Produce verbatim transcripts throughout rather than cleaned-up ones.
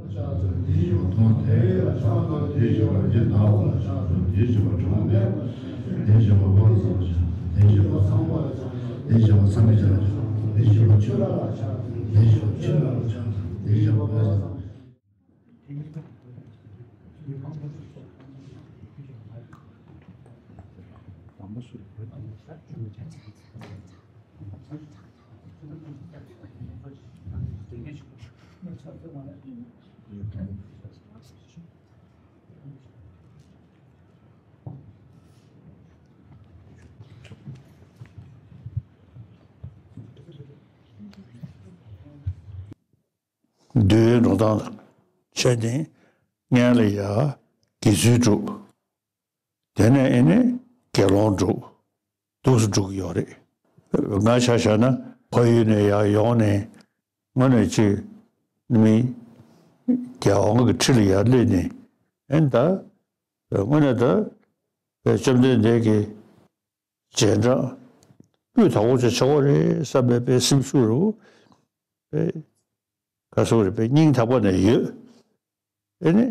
འདུལ་བའི་འགྲོ་སྟངས་བྱས་ནས་སྔོན་ལ་ཡ་དགེ་ཚུལ་སྒྲུབ། དེ་ནས་ཨེ་ནི་དགེ་སློང་སྒྲུབ། འདུག་སེ་འགྲོ་གི་ཡོད་རེད། ང་ཆ་བཞག་ན་ཕ་ཡུལ་ནས་ཡར་ཡོང་ནས་དངོས་གནས་ཅིག་མི་རྒྱལ་དབང་གི་ཁྲི་ལ་ཡར་སླེབས་ནས་ཨེ་ད་དངོས་གནས་ད་བཅོམ་ལྡན་འདས་ཀྱི་རྗེས་འབྲང་སྤུས་དག་པོ་ཅིག་ཆགས་ཀྱི་རེད་བསམ་པའི་དཔེ་སེམས་ཤུགས་རུ་དཔེ་ག་སོགས་རེད་དཔེ་སྙིང་ཐག་པ་ནས་ཡོད། ཨེ་ནི།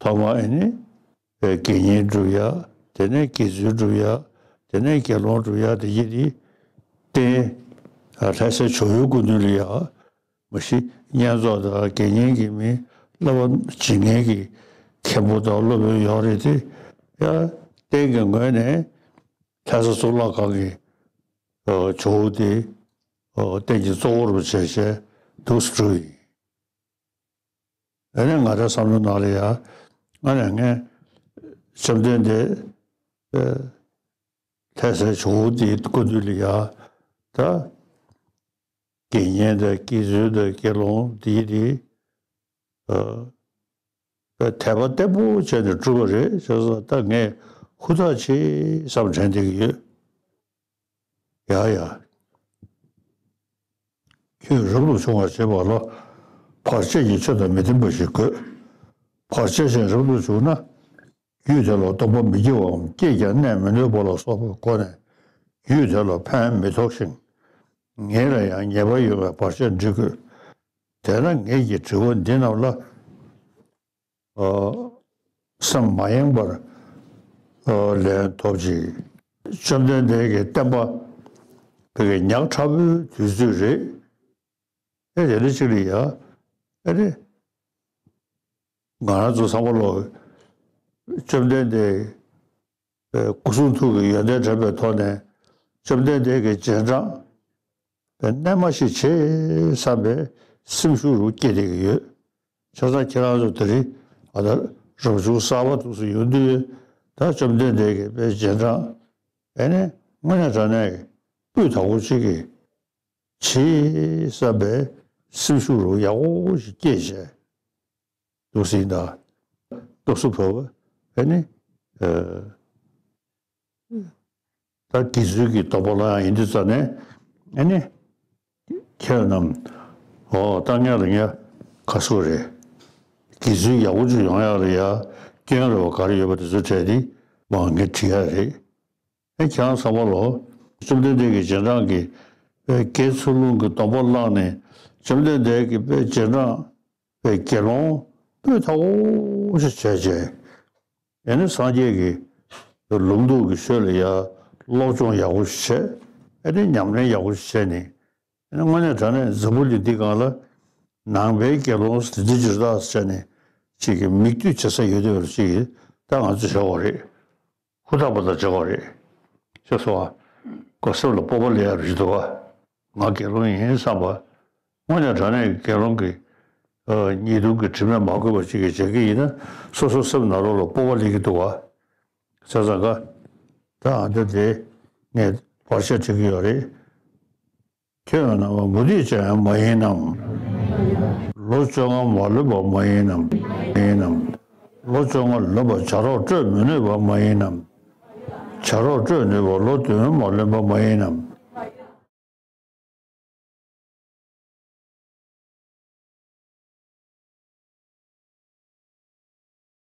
ཐོག་མ་ཨེ་ནི། དགེ་བསྙེན་སྒྲུབ་ཡ། དེ་ནས་དགེ་ཚུལ་སྒྲུབ་ཡ། དེ་ནས་དགེ་སློང་སྒྲུབ་ཡ་དེ་ཡིན་དེ། རྟེན། ལྷ་སའི་ཇོ་བོའི་སྐུ་མདུན་ལ་ཡ། མ་གཞི་བསྙེན་རྫོགས་དང་དགེ་བསྙེན་གྱི་མི་བསླབ་པ་བྱེད་མཁན་གྱི་མཁན་པོ་དང་སློབ་དཔོན་ཡོད་རེད་དེ། ཡ། རྟེན་གྱི་ངོས་ནས་ལྷ་ས་གཙུག་ལག་ཁང་གི་ཇོ་བོ་དེ་རྟེན་གྱི་གཙོ་བོར་བྱས་བྱས་འདུག་སེ་སྒྲུབ་ཡིན། ཨ་ནི་ང་རའི་བསམ་བློ་ནང་ལ་ཡ། ཨ་ནི་ངས་བཅོམ་ལྡན་འདས་ལྷ་སའི་ཇོ་བོ་དེའི་སྐུ་མདུན་ལ་ཡ། ད་དགེ་བསྙེན་དང་དགེ་ཚུལ་དང་དགེ་སློང་དེའི་དེ་དད་པ་བརྟན་པོ་བྱས་ནས་བསྒྲུབས་པ་རེད་བྱས་ཙང་ད་ངས་ཧུར་ཐག་བྱེད་བསམ་དྲན་བསྡད་ཀྱི་ཡོད། ཡ་ཡ། ཁྱོད་རབ་ཏུ་བྱུང་བར་བྱེད་པ་ལ། བར་ཆད་ཀྱི་ཆོས་དང་མི་ལྡན་པ་ཞིག་དགོས། བར་ཆད་ཅན་རབ་ཏུ་བྱུང་ན། རྒྱུད་དེ་ལ་སྡོམ་པ་མི་སྐྱེ་བའམ་སྐྱེས་ཀྱང་གནས་མི་ནུས་པ་ལ་སོགས་པའི་སྒོ་ནས་རྒྱུད་དེ་ལ་ཕན་མི་ཐོགས་ཤིང་། ངེད་ལ་ཡང་ཉེས་པ་ཡོད་པའི་བར་ཆད་འདྲི་དགོས། དེས་ན་ངེད་ཀྱི་དྲི་བ་འདི་རྣམས་ལ། སེམས་མ་ཡེངས་པར་ལན་ཐོབ་ཅིག། བཅོམ་ལྡན་འདས་ཀྱི་བསྟན་པ་བོད་ཀྱི་ཉག་ཕྲ་བོའི་དུས་ཚོད་རེད། ཨེ་རེ་རེ་གཅིག་ལ་ཡ། ཨེ་རེ། ང་རང་ཚོ་ཚང་མ་ལོ། བཅོམ་ལྡན་འདས་སྐུ་གསུང་ཐུགས་ཀྱི་ཡོན་ཏན་དྲན་པའི་ཐོག་ནས་བཅོམ་ལྡན་འདས་ཀྱི་རྗེས་འབྲང་རྣལ་མ་ཞིག་བྱེད་བསམ་པའི་སེམས་ཤུགས་རུ་སྐྱེས་བསྡད་ཀྱི་ཡོད། བྱས་ཙང་ཁྱེད་རང་ཚོ་དེ་རིང་ཨ་ད་རབ་བྱུང་གསར་པ་འདུག་སེ་ཡོང་དུས་ད་བཅོམ་ལྡན་འདས་ཀྱི་དཔེ་རྗེས་འབྲང་ཨེ་ནས་དངོས་གནས་དྲང་གནས་སྤུས་དག་པོ་ཅིག་གི་བྱེད་བསམ་པའི་སེམས་ཤུགས་རུ་ཡག་པོ་ཞིག་སྐྱེས་བྱས། འདུག་སེ་ཡིན་ད། སྟོབས་སུ་བབས་པ་ཨེ་ནི། ད་དགེ་ཚུལ་གྱི་སྡོམ་པ་ལ་ཡང་ཡིན་དུས་ཙ་ནས་ཨེ་ནི། ཁྱེད་རྣམས། འོ་ད་ངས་ལ་ངས་ཁ་སོ་རེད། དགེ་ཚུལ་ཡག་པོ་ཅིག་ཡོང་ཡག་ལ་ཡ་སྐྱོན་རེ་བ་ག་རེ་ཡོད་པ་དེ་ཚོ་བྲལ་ཏེ་མ་ངས་བྲིས་ཡག་རེད། ཨེ་ཁྱེད་རང་ཚང་མ་ལོ། བཅོམ་ལྡན་འདས་ཀྱི་རྗེས་འབྲང་གི་དགེ་ཚུལ་སློང་གི་སྡོམ་པ་བླངས་ནས་བཅོམ་ལྡན་འདས་ཀྱི་དཔེ་རྗེས་འབྲང་། པའི་དགེ་སློང་སྤུས་དག་པོ་ཞིག་བྱས་རྗེས། ཨེ་ནི་སངས་རྒྱས་ཀྱི་ལུང་རྟོགས་ཀྱི་ཆོས་ལ་ཡ་སློབ་སྦྱོང་ཡག་པོ་ཞིག་བྱས། ཨེ་ནི་ཉམས་ལེན་ཡག་པོ་ཞིག་བྱས་ནས། ཨེ་ནི་དངོས་གནས་དྲང་གནས་འཛམ་བུ་གླིང་འདི་སྒང་ལ་ནང་པའི་དགེ་སློང་ཟེར་འདི་སྤྱིར་བཏང་ཟེར་ནས་ཅིག་གི་མིག་ལྟོས་བྱེད་ས་ཡོད་དེ་བར་ཅིག་གི་ད་ང་ཚོ་བྱ་བ་རེད། ཧུར་ཐག་པ་དང་བྱ་བ་རེད། ཅེས་སོ། ཁོ་སེམས་ལ་སྤོབས་པ་སླེབས་ཡག་རེད་འདུག་ག་ང་དགེ་སློང་ཡིན་བསམ་པ། དངོས་གནས་དྲང་གནས་ཀྱི་དགེ་སློང་གི་ཉེས་ལྟུང་གི་དྲི་མས་མ་གོས་པ་ཅིག་གིས་བྱེད་ཀྱི་ཡིན་ན་སོ་སོ་སེམས་ནང་ལོགས་ལ་སྤོབས་པ་སླེབས་ཀྱི་འདུག་ག་བྱས་ཙང་ག་ད་ཨ་འདི་དེ་ངས་བར་ཆད་བྱེད་ཀྱི་ཡོད་རེད། ཁྱོད་རྣམས་མུ་སྟེགས་ཅན་མ་ཡིན་ནམ། ལོ་བཅོ་ལྔ་མ་ལོན་པ་མ་ཡིན་ནམ། མ་ཡིན་ནམ། ལོ་བཅོ་ལྔ་ལོན་པ་བྱ་རོག་སྤྲོད་མི་ནུས་པ་མ་ཡིན་ནམ། བྱ་རོག་སྤྲོད་ནུས་པ་ལོ་བདུན་མ་ལོན་པ་མ་ཡིན་ནམ།